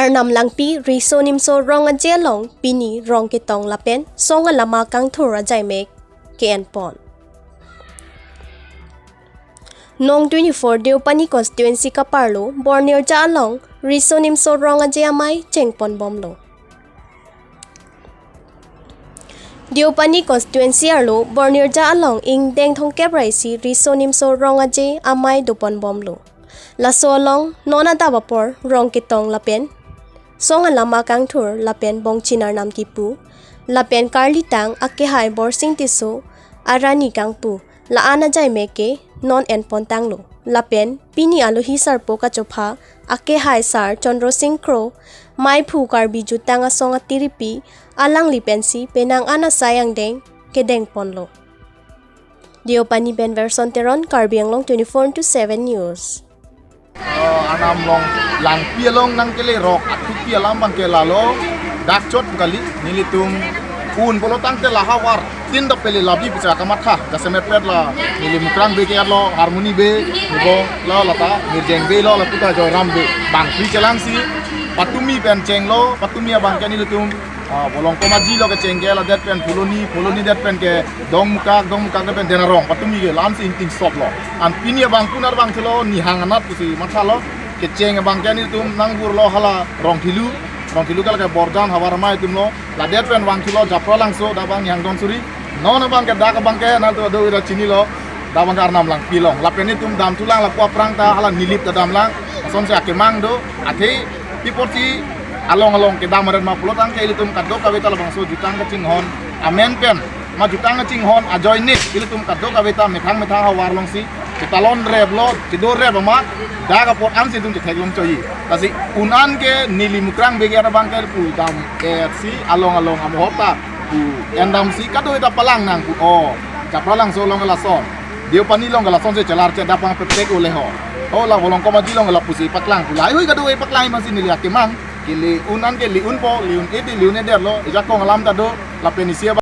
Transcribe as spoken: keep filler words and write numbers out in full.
Arnam Langpi Riso Nimso Rong Aje along pini rong ketong lapen song alama kangthur ajaimek ke-enpon. Nong twenty-four Deopani constituency kaparlo Bornirja along Riso Nimso Rong Aje amei chengponbomlo. Deopani constituency arlo Bornirja along ingdeng thomkep ra isi Riso Nimso Rong Aje amei doponbomlo. Laso along non adap apor rong ketong lapen song alama kangthur lapen bongchin arnam kipu lapen karlitang akehai Borsing Tisso arani kangpu la-an ajaimek ke non enpontanglo. Lapen pini alohi sarpo kachopha akehai Sar Chandra Sing Kro, maiphu Karbi Jutang Asong atiripi, alangli pensi penang an asai angdeng kedengponlo. Deopani pen Verson Teron, Karbi Anglong twenty-four into seven News. Oh, Arnam Langpi along nangkele rok athupi alam abangke lalo dak chot kali, nelitum un pulo tangte la havar tin da pele labi bichar kamatha, jasemet pet la neli Mukrang Bey ke-etlo, Harmoni Bey, nibo lo lata Mirjeng Bey lo, laputa Joyram Bey. Bangphli chelangsi patumi pen chenglo, patumi abangke nelitum ah, Volongkom Aji lo kecheng ke ladet pen Phuloni, Phuloni det pen ke Dongmukak, Dongmukak det pen Denarong, patumi ke la-ansi ingting soplo. An pini abang kunar abang chelo nihang anat pusi mathalo, kecheng abangke nelitum nangburlo hala Rongthilu, Rongthilu kala ke Borjan havar amei atumlo, ladet pen vangthulo Japralangso, dak abang nihang don suri, non abangke dak abangke nangtum do ira chinilo, dak abangke Arnam Langpi along. Lapen nelitum damthulang lapu aphrang ta hala Nilip ta damlang, asonsi akemang do, athe pi apotsi along along kedam aret ma pulo tangte ilitum kadokave ta labangso jutang kachinghon amen pen, ma jutang kachinghon ajoine ilitum kadokave ta methang methang havar alongsi chetalon replo, chedo rep amat, dak apot ansi itum chetheklong choi. Lasi un an ke neli Mukrang Bey ke-et abangke pu dam-etsi along along amohor ta pu endamsi kadokave ta palang nang pu, oh, Japralangso along ke lason, Deopani along ke lasonsi chelar che, dak abang pepek ole ho. Oh, la Volongkom Aji along ke lapusi paklang pu, laheihui kadokave paklang abangsi neli akemang ke le un an ke le unpo, le un-e de le un-e detlo, ejakong alam ta do, lapen isi abang